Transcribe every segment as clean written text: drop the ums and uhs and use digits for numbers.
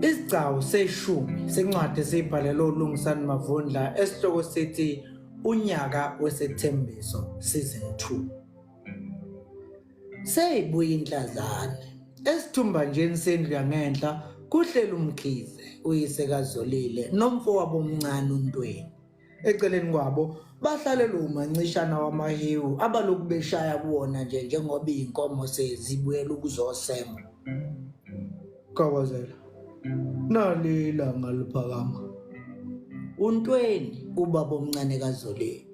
Isigcawu seshumi sencwadi esiyibhalelwe uLungisani Mavundla esihloko sithi Unyaka Wesethembiso Season 2. Seyibuya inhlazane. Esithumbanjeni sendlu yangenhla kuhleli uMkhize, uyise kaZolile nomfowabo omncane uNtweni. Eceleni kwabo bahlalelwe umancishana wamahewu abalokhu beshaya kuwona nje njengoba iy'nkomo sezibuyela ukuzosengwa. Gawazela, nali ilanga liphakama. UNtweni ubaba omncane kaZolile.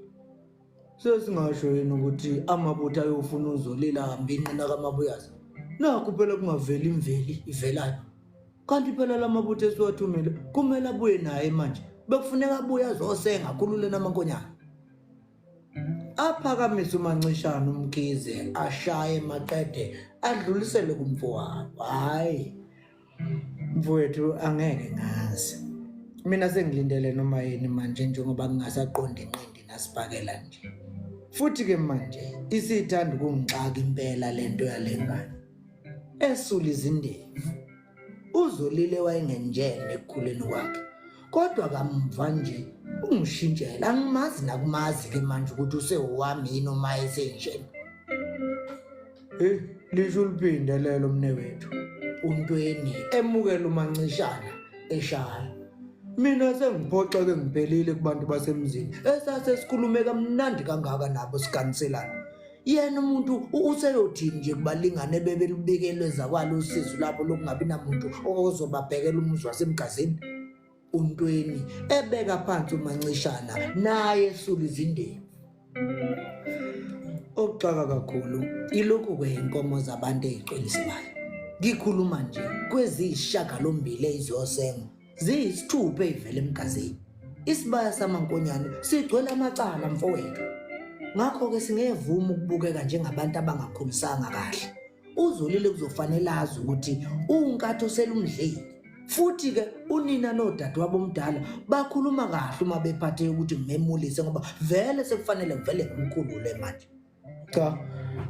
Sesingasho yini ukuthi amabutho ayofuna uZolile ahambe inqina kaMabuyaza? Nakhu phela kungaveli imveli ivelayo. Kanti phela lamabutho esiwathumile kumele abuye naye manje. Bekufuneka abuye azosenga akhulule namankonyane. Aphakamise uMancishana uMkhize ashaye maqede adlulisele kumfowabo. Hhayi mfowethu angeke ngazi. Mina sengilindele noma yini manje njengoba ngingasaqondi inqindi nasibhakela nje. Futhi-ke manje isithanda ukungixaka impela lento yale ngane. Esula izindevu. UZolile wayengenjene ekukhuleni kwakhe. Kodwa kamva nje ungishintshela angimazi nakumazi ke manje ukuthi usewowami yini uma esenjena. Hey, lisho uliphinde lelo mnewethu. Untweni emukela umancishana eshaya. Mina sengiphoxeke ngiphelile kubantu basemzini esase sikhulume kamnandi kangaka nabo siganiselana. Yena umuntu useyothini nje kubalingane bebelubikelwe zakwalo usizi lwabo lokungabi namuntu ozobabhekela umuzi wasemgazini. UNtweni ebeka phansi uMancishana naye esula izindevu. Okuxaka kakhulu ilokhu kweyinkomo zabantu ey'cwelisibayo. Ngikhuluma nje kweziyishagalombili ey'zosengwa ziyisithupha ey'vela emgazini. Isibaya samankonyane sigcwele amacala mfowethu. Ngakho-ke singevuma ukubukeka njengabantu abangakhulisanga kahle. UZolile kuzofanele azi ukuthi uwunkatho selumdlile. Futhi-ke unina nodadewabo omdala bakhuluma kahle uma bephatheke ukuthi ngimemulise ngoba vele sekufanele ngivele ngimkhulule manje. Cha,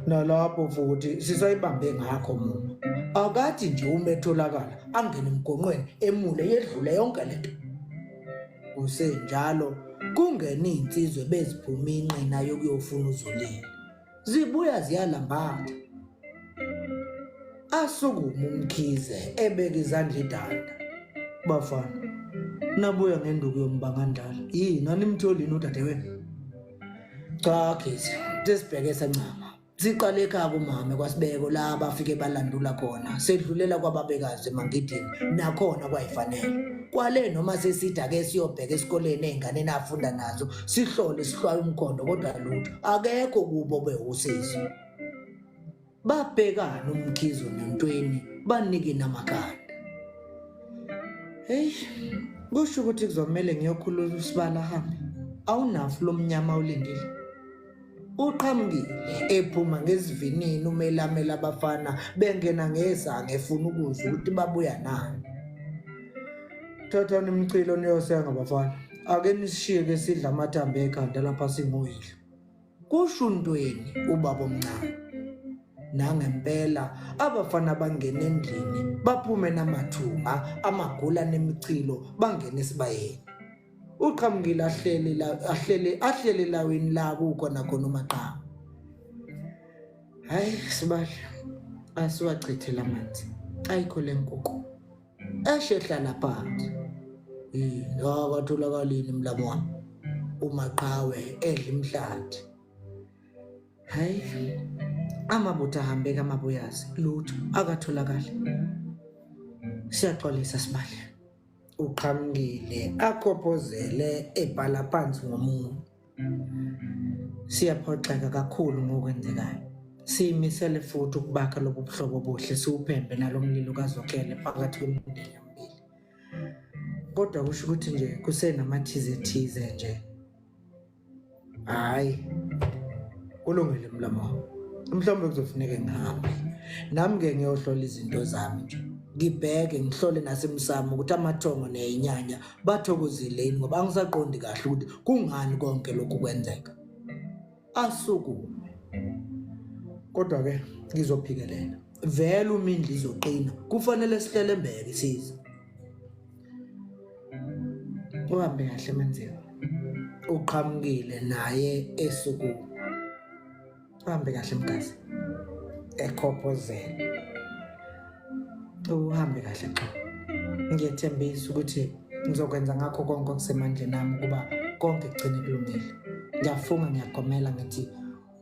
nalapho futhi sisayibambe ngakho muma. Akathi nje uma etholakala angene emgonqweni emule yedlule yonke lento. Kusenjalo kungena iy'nsizwa beziphuma inqina yokuyofuna uZolile. Zibuya ziyalambatha. Asukume uMkhize ebeka izandla idanda. Bafana, nabuya ngenduku yombangandlala. Yini animtholini udadewenu? Cha Khize, sesibheke sancama. Siqale ekhaya kumame kwaSibeko la bafike balandula khona. Sedlulela kwababekazi eMangidini nakhona kwayifanele. Kwale noma sesithi ake siyobheka esikoleni ey'nganeni afunda nazo sihlole sihlwaye umkhondo kodwa lutho akekho kubo bewusizo. Babhekana uMkhizo noNtweni banike namakhanda. Hey, kusho ukuthi kuzomele ngiyokhulula usibala ahambe. Awunafu lomnyama ulindile. Uqhamukile ephuma ngesivinini umelamela abafana bengena ngesango efuna ukuzwa ukuthi babuya nani. Thathani imchilo niyosenga bafana. Ake nisishiye ke sidla amathambo ekhanda lapha singoyihlo. Kusho uNtweni ubaba omncane. Nangempela abafana bangena endlini baphume namathunga, amagula nemichilo bangena esibayeni. Uqhamukile ahlele la ahlele ahlele elawini la kukhona khona uMaqhawe. Hayi sibali asiwachithe lamanzi. Ayikho lenkukhu. Eshe hlala phansi. Yini akatholakalini mlamo wami. UMaqhawe edla imhlathi. Hayi amabutho ahambe kamabuyazi lutho akatholakali. Siyaxolisa sibali. Uqhamukile akhophozele ebhala phansi ngomunwe. Siyaphoxeka kakhulu ngokwenzekayo. Siyimisele futhi ukubakha lobu buhlobo obuhle siwuphembe nalo mlilo kaZokhele phakathi kwemindeni yomibili. Kodwa kusho ukuthi nje kusenamathize thize nje. Hhayi, kulungile mlomo. Mhlawumbe kuzofuneka ngihambe. Nami-ke ngiyohlola izinto zami nje. Ngibheke ngihlole nasemsamo ukuthi amathongo neyinyanya bathokozile yini ngoba angisaqondi kahle ukuthi kungani konke lokhu kwenzeka. Asukume. Kodwa-ke ngizophikelela. Vele uma indlu izoqina kufanele sihlelembeke isizwe. Uhambe kahle Menziwa. Uqhamukile naye esukuma. Uhambe kahle Mgazi. Ekhophozela. Uhambe kahle xo. Ngiyethembisa ukuthi ngizokwenza ngakho konke okusemandleni ami ukuba konke kugcine kulungile. Ngiyafunga ngiyagomela ngithi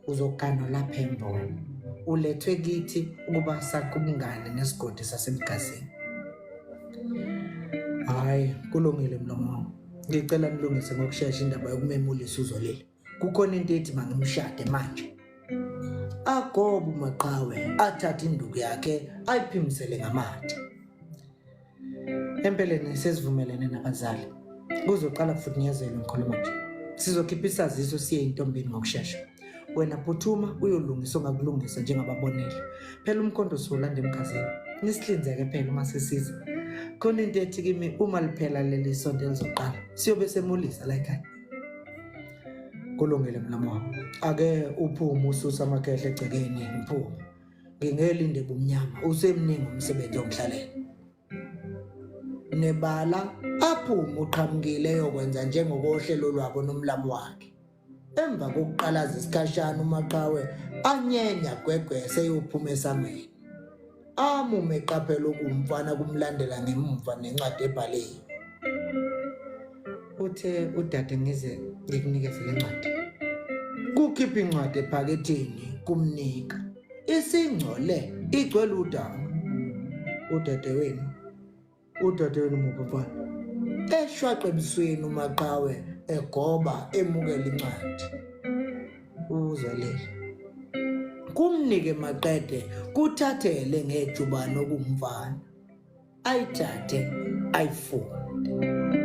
uzoganwa lapha embona. Ulethwe kithi ukuba sakhe ubungane nesigodi sasemgazini. Hhayi, kulungile mlomo wami. Ngicela nilungise ngokushesha indaba yokumemulisa uZolile. Kukhona into ethi mangimshade manje. Agobe uMaqhawe athathe induku yakhe ayiphimisele ngamathe. Empeleni sesivumelene nabazali. Kuzoqala kufukunyezelwe ngikhuluma nje. Sizokhipha isaziso siye intombini ngokushesha. Wena phuthuma uyolungisa ongakulungisa njengababonele. Phela umkhonto siwulanda emkhazeni. Nisihlinzeke phela uma sisiza. Khona into ethi kimi uma liphela leli sonto elizoqala siyobe semulisa la ekhaya. Kulungile mlamu wami. Ake uphume ususa amakhehle egcekeni ngiphume. Ngingelinde bumnyama usemningi umsebenzi ongihlalele. Nebala aphume uqhamukile eyokwenza njengokohlelo lwabo nomlamu wakhe. Emva kokuqalaza isikhashana uMaqhawe anyenya gwegwe seyophuma esangweni. Amume eqaphela okuwumfana kumlandela ngemumva nencwadi ebhaliwe. Uthe udade ngize ngikunikeze le ncwadi. Kukhipha incwadi ephaketheni kumnika. Isingcole igcwele udaka. Udadewenu Udadewenu muphi mfana? Eshwaqa ebusweni uMaqhawe egoba emukela incwadi. Uzwelele. Kumnike maqede kuthathele ngejubane okumfana. Ayithathe ayifunde.